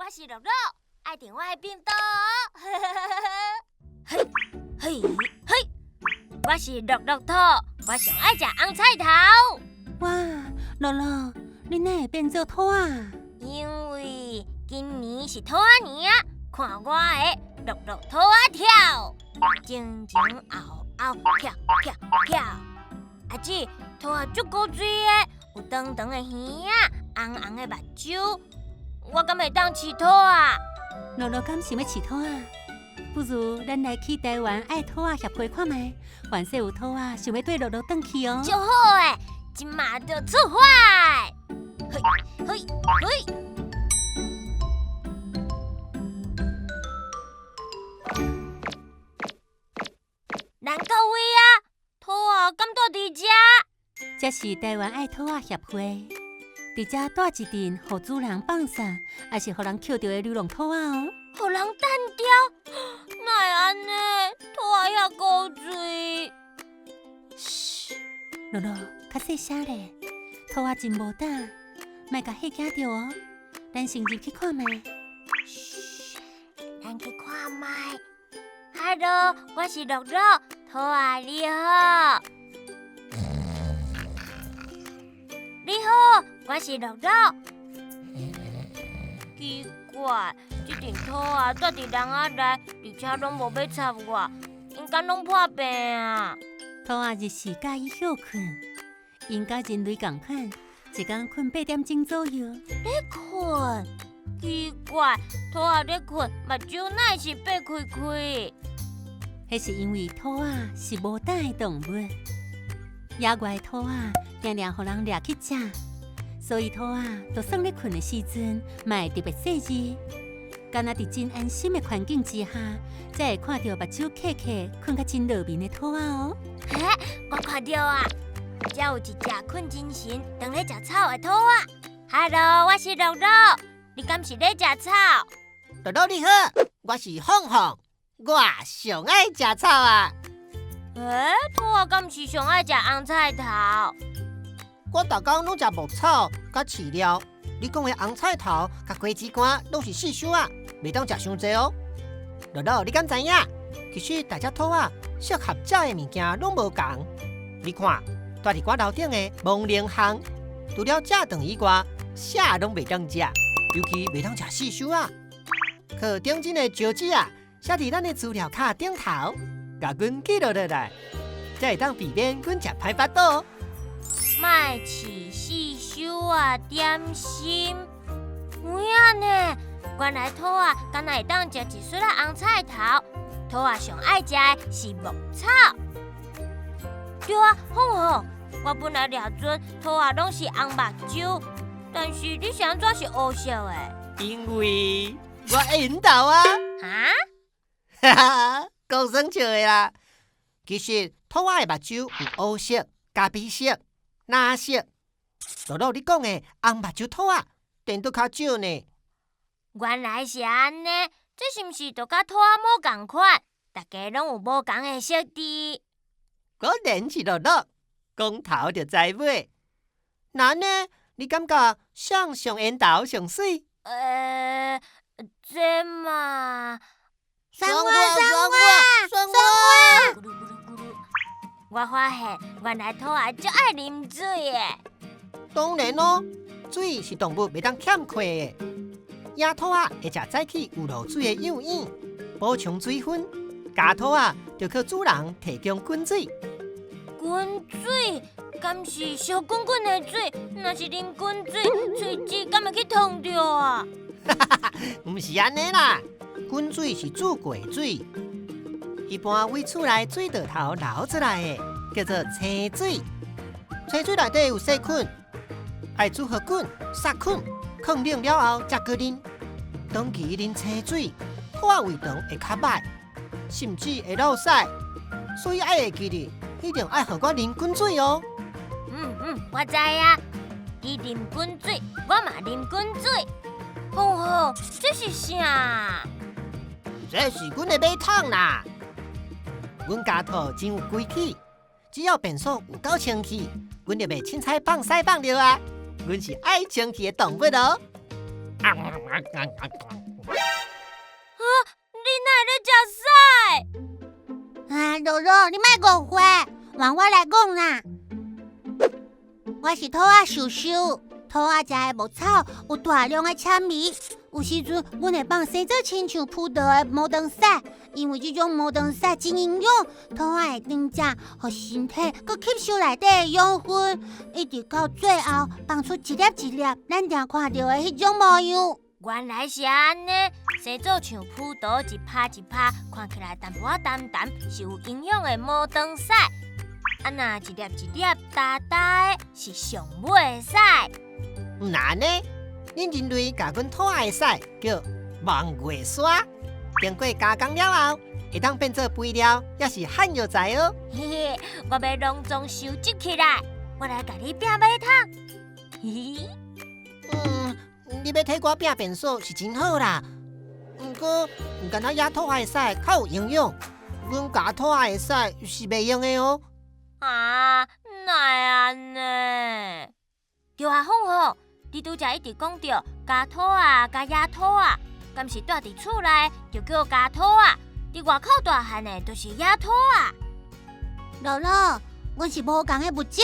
我是樂樂，愛佇我的便當。嘿，嘿，嘿，我是樂樂兔，我上愛食紅菜頭。哇，樂樂，你哪會變做兔仔？因為今年是兔仔年啊！看我的樂樂兔仔跳，前前後後跳跳跳。阿姊，兔仔足古錐的，有長長的耳仔，紅紅的目睭。我敢會當飼兔仔？樂樂敢想欲飼兔仔？不如咱來去台灣愛兔仔協會看覓，凡勢有兔仔想欲綴樂樂轉去哦。足好的，這馬就出發！嘿，嘿，嘿！咱到位啊？兔仔敢蹛佇遮？這是台灣愛兔仔協會，佇遮蹛一陣，予主人放捒，抑是予人抾著的流浪兔仔哦。予人擲著？哪會按呢？兔仔遐古錐。噓，樂樂，較細聲咧，兔仔真無膽，莫共嚇驚著哦。咱先入去看覓。噓，咱去看覓。Hello，我是樂樂，兔仔你好。你好，我是樂樂。奇怪，這陣兔仔蹛佇籠仔內，而且攏無欲插我，𪜶敢攏破病啊？兔仔日時佮意歇睏，𪜶佮人類仝款，一工睏8點鐘左右。咧睏？奇怪，兔仔咧睏，目睭哪會是擘開開？彼是因為兔仔是無膽的動物，野外的兔仔定定予人掠去食，所以兔仔就算咧睏的時陣，嘛會特別細膩。敢若佇真安心的環境之下，才會看著目睭瞌瞌、睏甲真落眠的兔仔哦。嘿，我看著啊，遮有一隻睏真神、當咧食草的兔仔。Hello，我是樂樂，你敢是咧食草？樂樂你好，我是鳳鳳，我上愛食草啊。欸，兔仔敢毋是上愛食紅菜頭？我逐工攏食牧草佮飼料。你講的紅菜頭佮果子乾攏是四收仔，袂當食傷濟哦。樂樂，你敢知影？其實大隻兔仔適合食的物件攏無仝。你看，蹛佇我樓頂的亡靈蚶，除了食頓以外，啥攏袂當食，尤其袂當食四收仔。靠頂真的招紙仔，寫佇咱的資料卡頂頭，共阮記錄落來，才會當避免阮食歹腹肚。莫飼四收仔點心，有影呢？原來兔仔敢若會當食一撮仔紅菜頭，兔仔上愛食的是牧草。對啊，鳳鳳，我本來掠準兔仔攏是紅目睭，但是你是按怎是烏色的？因為我會緣投啊！哈？哈哈，講耍笑的啦。其實兔仔的目睭有烏色、咖啡色、藍色。樂樂，你講的紅目睭兔仔，顛倒較少呢。原來是按呢，這是毋是就佮兔仔毛仝款？大家攏有無仝的設置。果然是樂樂，講頭就知尾。那按呢，你感覺誰上緣投上媠？這嘛，選我，選我，選我！咕嚕咕嚕咕嚕，我發現原來兔仔足愛啉水的。當然咯，水是動物袂當欠缺的。野兔仔會食早起有露水的幼葉，補充水分。家兔仔就靠主人提供滾水。滾水？敢是燒滾滾的水？若是啉滾水，喙齒敢會去燙著啊？毋是按呢啦，滾水是煮過的水，一般對厝內水道頭流出來的，叫做清水。清水內底有細菌，愛煮予滾、殺菌、囥冷了後才閣啉。長期啉清水，兔仔胃腸會較歹，甚至會落屎。所以愛會記得，一定愛予我啉滾水哦。嗯嗯，我知啊，你啉滾水，我嘛啉滾水。鳳鳳，這是啥？這是阮的馬桶啦。阮家兔真有規矩，只要便所有夠清氣，阮就袂凊彩放屎放尿啊。阮是愛清氣的動物哦。啊，你哪會咧食屎？啊，露露，你莫誤會，換我來講啦。我是兔仔秀秀，兔仔食的牧草有大量的纖維，有時陣阮會放生做親像葡萄的毛糖屎，因為這種毛糖屎真營養，兔仔會當食，予身體閣吸收內底的養分，一直到最後放出一粒一粒咱定看著的彼種模樣。原來是按呢，生做像葡萄一趴一趴，看起來淡薄仔澹澹，是有營養的毛糖屎。啊，若一粒一粒焦焦的，是上尾的屎。毋按呢，恁人類共阮兔仔的屎叫望月沙，經過加工了後，會當變做肥料，抑是旱藥材哦。嘿嘿，我欲攏總收集起來，我來共你拚馬桶。嘿嘿。嗯，你欲替我拚便所是真好啦，毋過敢若野兔仔的屎較有營養，阮家兔仔的屎是袂用的哦。啊，哪會按呢？對啊，鳳鳳，你拄才一直講著家兔仔佮野兔仔，敢是住佇厝內就叫家兔仔，佇外口大漢的就是野兔仔。露露，阮是無仝的物種，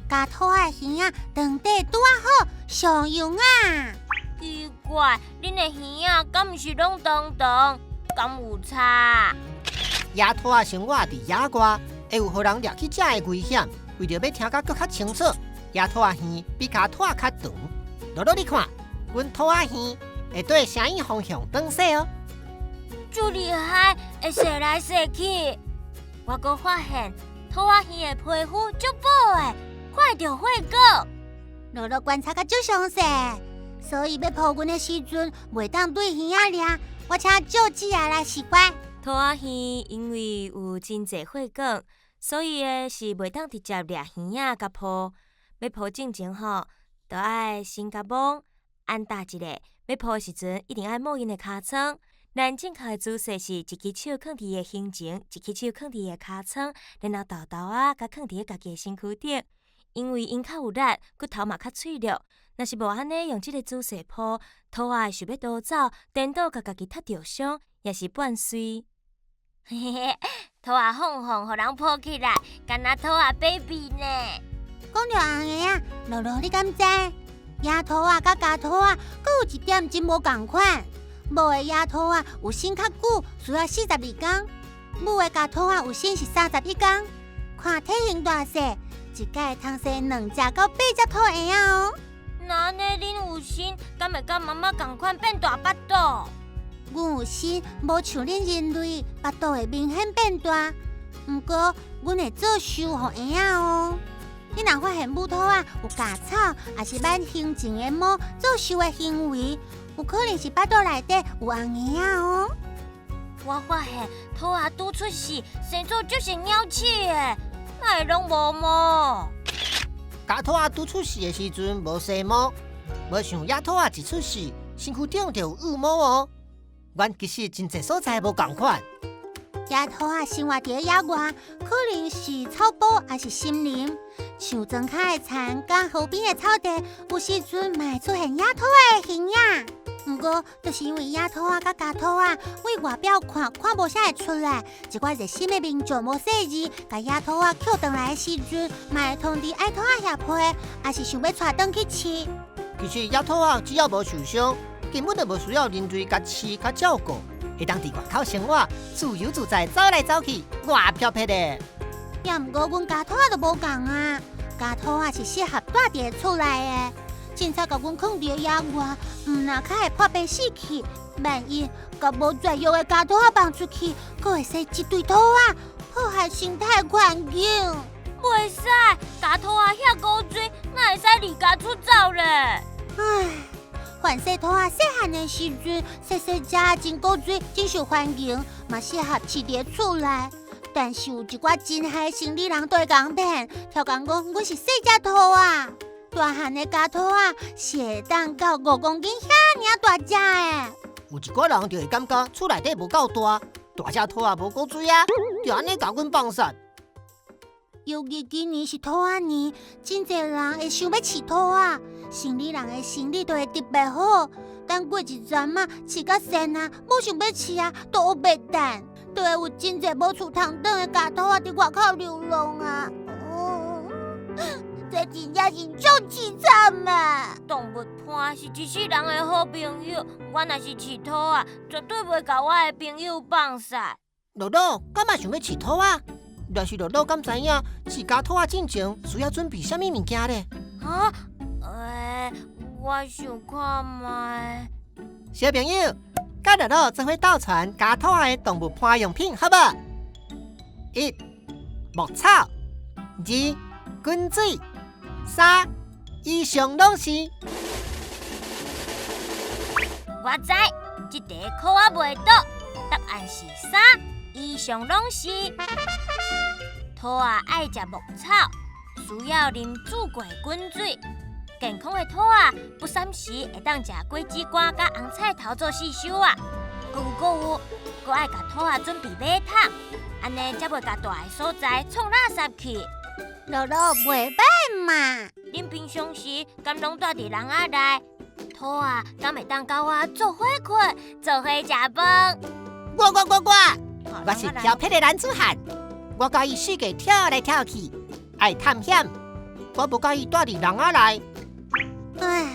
家兔仔的耳仔長短拄仔好，上用啊！奇怪，恁的耳仔敢毋是攏長長，敢有差？野兔仔生活佇野外，會有予人掠去食的危險。為著欲聽甲閣較清楚，野兔仔耳比家兔仔較長。露露，你看，阮兔仔耳會對聲音方向轉踅哦。足厲害，會踅來踅去。我閣發現兔仔耳的皮膚足薄的，看會著血管。露露觀察甲足詳細，所以欲抱阮的時陣，袂當對耳仔掠。我請趙姊仔來示範。兔仔耳因為有真濟血管，所以的是袂當直接掠耳仔共抱。欲抱進前吼，就愛先共摸，按搭一下。欲抱的時陣，一定愛摸𪜶的尻川。咱正確的姿勢是一支手囥佇伊的胸前，一支手囥佇伊的尻川，然後豆豆仔共囥佇咧家己的身軀頂。因為𪜶較有力，骨頭嘛較脆弱。若是無按呢用這个姿勢抱，兔仔會想欲逃走，顛倒共家己踢著傷，抑是絆碎。嘿嘿嘿，兔仔鳳鳳予人抱起來，敢若兔仔 baby 呢。講著紅的啊，露露你敢知？野兔仔佮家兔仔，閣有一點真無仝款。母的野兔仔有身較久，需要42工；母的家兔仔有身是31工。看體型大細，一擺通生2隻到8隻兔嬰仔哦。那按呢恁有身，敢會佮媽媽仝款變大腹肚？阮有身無像恁人類腹肚會明顯變大，毋過阮會做岫予嬰仔哦。你若發現母兔仔有咬草，抑是挽胸前的毛做岫的行為，有可能是腹肚內底有紅嬰仔哦。我發現兔仔拄出世，生做足像鳥鼠的，哪會攏無毛？家兔仔拄出世的時陣無生毛，無像野兔仔一出世，身軀頂就有羽毛哦。阮其實真濟所在無仝款。野兔仔生活佇野外，可能是草埔，抑是森林。樹莊跤的田佮河邊的草地，有時陣嘛會出現野兔仔的形影。毋過，就是因為野兔仔佮家兔仔對外表看看無啥會出來，一寡熱心的民眾無細膩，共野兔仔抾轉來的時陣，嘛會通知愛兔仔協會，抑是想欲帶轉去飼。其實野兔仔只要無受傷，根本就無需要人類共飼佮照顧，會當佇外口生活，自由自在走來走去，偌飄撇的。也毋過，阮家兔仔就無仝啊，家兔仔是適合蹛佇厝內的。凊彩共阮囥佇野外，毋若較會破病死去。萬一共無絕育的家兔仔放出去，閣會生一堆兔仔，破壞生態環境。袂使，家兔仔遐古錐，哪會使離家出走咧？唉，凡說兔仔細漢的時陣，細細隻真古錐，真受歡迎，嘛適合飼佇厝內。但是有一寡真害生理人都會共騙，刁工講阮是細隻兔仔。大漢的家兔仔是會當到5公斤遐爾大隻的。有一寡人就會感覺厝內底無夠大，大隻兔仔無古錐啊，就按呢共阮放殺。尤其今年是兔仔年，真濟人會想欲飼兔仔，生理人的生理都會特別好。等过一阵仔，饲甲善啊，无想欲饲啊，都乌白等，都会有真济无厝通转的家兔仔伫外口流浪啊！哦，这真正是足凄惨啊！动物伴是一世人的好朋友，我若是饲兔仔，绝对袂共我的朋友放散。乐乐，敢嘛想欲饲兔仔？但是乐乐敢知影饲家兔仔进前需要准备啥物物件咧？啊？我想看觅。小朋友，佮乐乐做伙斗传家兔仔的动物伴用品，好无？一、牧草；二、滚水；三、以上拢是。我知，这题考我袂倒，答案是三，以上拢是。兔仔爱食牧草，需要啉煮过滚水。健康的兔仔不三时会当食果子干佮红菜头做四收啊。阁有阁有，阁爱共兔仔准备马桶，按呢才袂共蹛的所在创垃圾去。乐乐袂歹嘛。恁平常时敢拢蹛伫笼仔内？兔仔敢会当佮我做伙睏，做伙食饭？我我我我，我是调皮的男子汉，我佮意四界跳来跳去，爱探险。我无佮意蹛伫笼仔内。唉，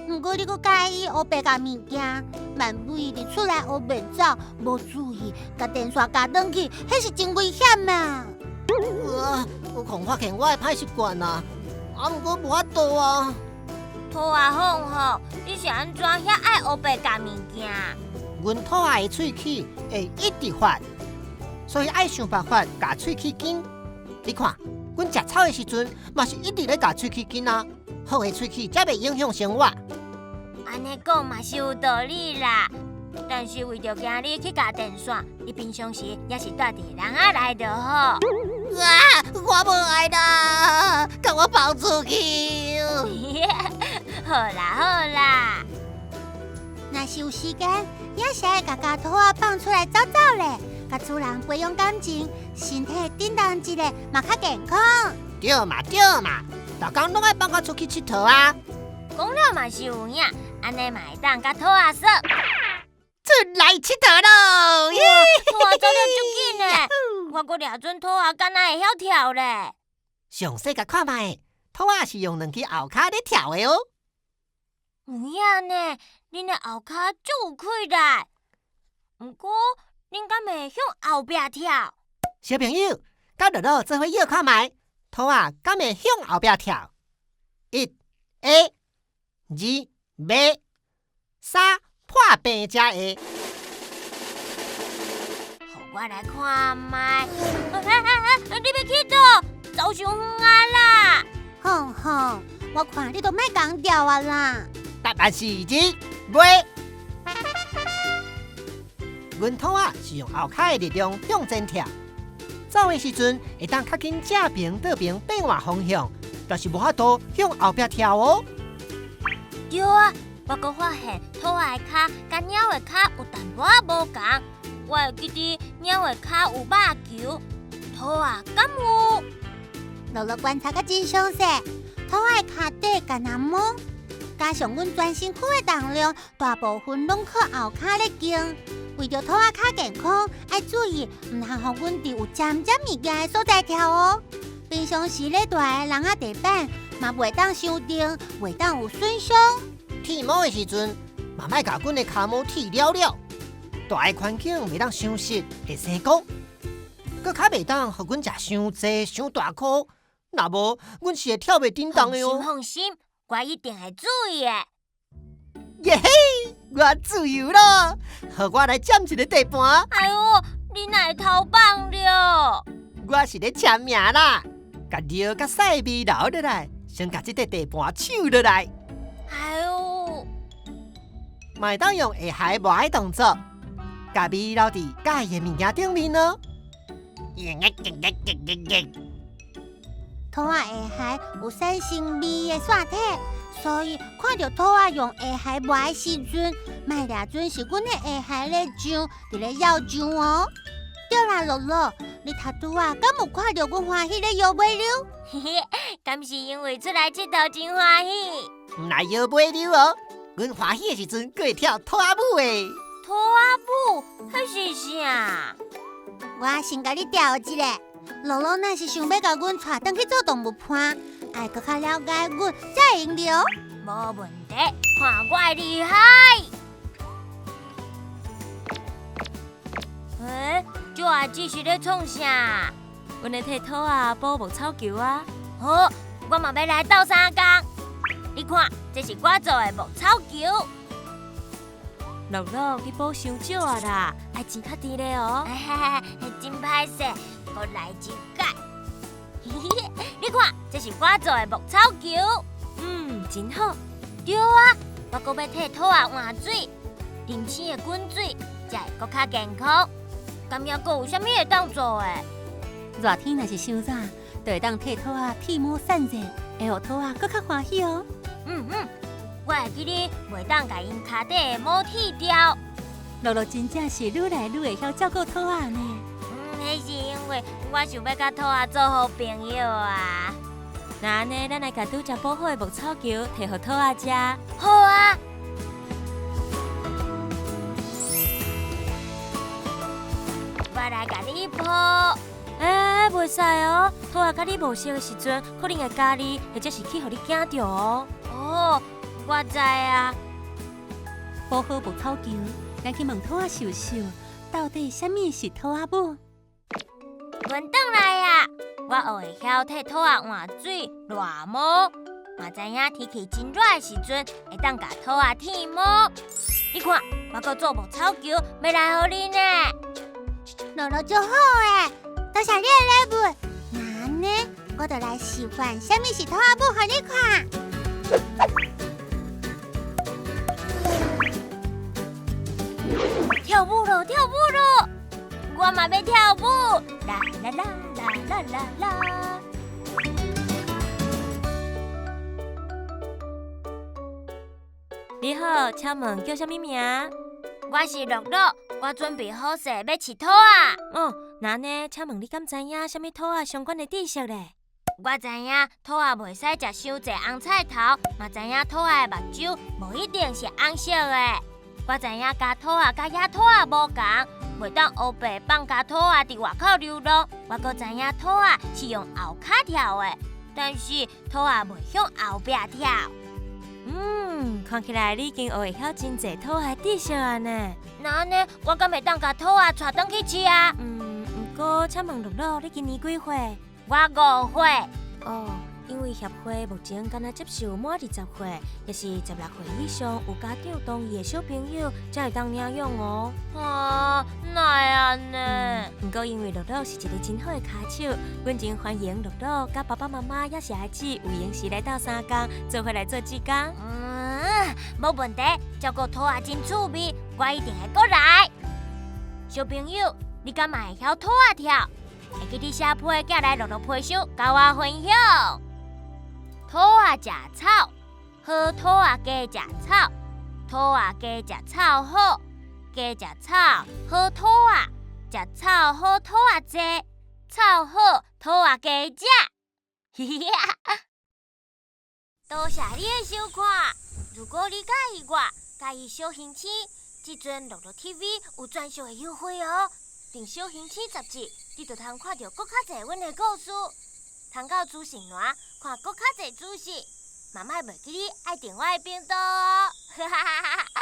毋过你阁佮意乌白共物件，万一伫厝内乌白走，无注意，共电线夹断去，彼是真危险啊！啊，有予发现我的歹习惯啊！啊，毋过无法度啊。兔仔凤凤，你是按怎遐爱乌白共物件？阮兔仔的喙齿会一直发，所以爱想办法共喙齿紧。你看，阮食草的时阵，嘛是一直咧共喙齿紧啊。好的喙齿才袂影响生活。按呢讲嘛是有道理啦，但是为著惊你去共电线，你平常时也是蹛伫笼仔内就好。啊！我无爱啦，共我放出去。好啦好啦，若是有时间，也是爱共家兔仔放出来走走咧，共主人培养感情，身体振动一下嘛较健康。对嘛对嘛，逐工拢爱放我出去𨑨迌啊！讲了嘛是有影，按呢嘛会当共兔仔耍。出来𨑨迌咯！兔仔走了足紧的，我阁掠准兔仔，敢若会晓跳咧。详细共看觅，兔仔是用两支后跤咧跳的哦。有影呢，恁的后跤足有气力。毋过，恁敢会向后壁跳？小朋友，佮乐乐做伙臆看觅，兔仔敢会向后壁跳？一会，二袂，三破病才会。予我来看觅。哎哎哎，你欲去佗？走伤远啊啦！哼哼，我看你都莫共调啊啦。答案是二袂。阮兔仔是用后跤的力量向前跳，走的时阵会当较紧正爿倒爿变换方向，但是无法度向后壁跳哦。对啊，我阁发现兔仔的跤佮猫的跤有淡薄仔无仝。我会记得猫的跤有肉球，兔仔敢有？乐乐观察甲真详细，兔仔的跤底敢若毛，加上阮全身躯的重量，大部分拢靠后跤咧撑。为著兔仔较健康，爱注意，毋通予阮伫有尖尖物件的所在跳哦。平常时咧蹛的笼仔地板嘛袂当伤重，袂当有损伤。剃毛的时阵，嘛莫共阮的跤毛剃了了。蹛的环境袂当伤湿，会生菇。阁较袂当予阮食伤济、伤大箍，若无，阮是会跳袂振动的哦。放心，放心，我一定会注意的。耶嘿，我自由咯！予我来占一个地盘。哎哟，你哪会偷放了？我是咧签名啦，共尿佮屎味留落来，先共这块地盘抢落来。哎哟，嘛会当用下頦磨的动作，共味留伫佮意的物件顶面哦。兔仔下頦有产生味的腺体，所以看著兔仔用下頦磨的时阵，莫掠准是阮的下頦咧上，伫咧绕上哦。对啦，乐乐，你头拄仔敢有看著阮欢喜咧摇尾溜？嘿嘿，敢是因为出来𨑨迌真欢喜？毋来摇尾溜哦，阮歡喜的時陣，閣會跳兔仔舞的。兔仔舞？彼是啥？我先共你調一下。樂樂若是想欲共阮帶轉去做動物伴，愛閣較了解阮才會用著。無問題，看我的厲害！欸，這下子是咧創啥？阮咧替兔仔補牧草球啊！好，我嘛欲來鬥相共。你看，這是我做的牧草球。樂樂，你補傷少啊啦，愛煎較甜咧哦。真歹勢，閣來一擺。你看，這是我做的牧草球。嗯，真好。對啊，我閣欲替兔仔換水，啉清的滾水，才會閣較健康。敢猶閣有啥物會當做的？熱天若是傷熱，就會當替兔仔剃毛散熱，會予兔仔閣較歡喜哦。嗯嗯，我會記得袂當共𪜶跤底的毛剃掉。樂樂真正是愈來愈會曉照顧兔仔呢。嗯，彼是因為我想欲佮兔仔做好朋友啊。那按呢，咱來共拄才補好的牧草球提予兔仔食。好啊。我來共你抱。欸，袂使哦！兔仔佮你無熟的時陣，可能會咬你，或者是去予你驚著哦。哦，我知啊。補好牧草球，咱去問兔仔秀秀，到底啥物是兔仔舞？阮轉來啊！我學會曉替兔仔換水、捋毛，嘛知影天氣真熱的時陣，會當共兔仔剃毛。你看，我閣做牧草球，欲來予你呢。樂樂足好欸，多謝你的禮物。那按呢，我就來示範啥物是兔仔舞，予你看。跳舞囉，跳舞囉！我嘛欲跳舞，啦啦啦啦啦啦啦！你好，請問叫啥物名？我是樂樂，我準備好勢欲飼兔仔。哦，那按呢，請問你敢知影啥物兔仔相關的知識咧？我知影兔仔袂使食傷濟紅菜頭，嘛知影兔仔的目睭無一定是紅色的。我知影家兔仔佮野兔仔無仝，袂當烏白放家兔仔佇外口流浪。我閣知影兔仔是用後跤跳的，但是兔仔袂向後壁跳。嗯，看起來你已經學會曉真濟兔仔的知識啊呢。那按呢，我敢會當共兔仔帶轉去飼啊？嗯，毋過請問樂樂，你今年幾歲？我5歲。哦，因為協會目前敢若接受滿20歲，抑是16歲以上有家長同意的小朋友，才會當領養哦。啊，哪會按呢？毋過因為樂樂是一個真好的跤手，阮真歡迎樂樂佮爸爸媽媽抑是孩子有閒時來鬥相共，做伙來做志工。嗯，無問題，照顧兔仔真趣味，我一定會過來。小朋友，你敢嘛會曉兔仔跳？會記得寫批寄來樂樂批箱，佮我分享。兔仔食草，好兔仔加食草，兔仔加食草好，加食草好兔仔，食草好兔仔濟，草好兔仔加食。嘻嘻哈！多謝你的收看。如果你佮意我，佮意小行星，這陣樂樂 TV 有專屬的優惠哦。訂小行星雜誌，你就通看著閣較濟阮的故事，通到資訊欄看閣較濟資訊。嘛莫袂記得愛訂我的頻道哦。哈哈哈哈！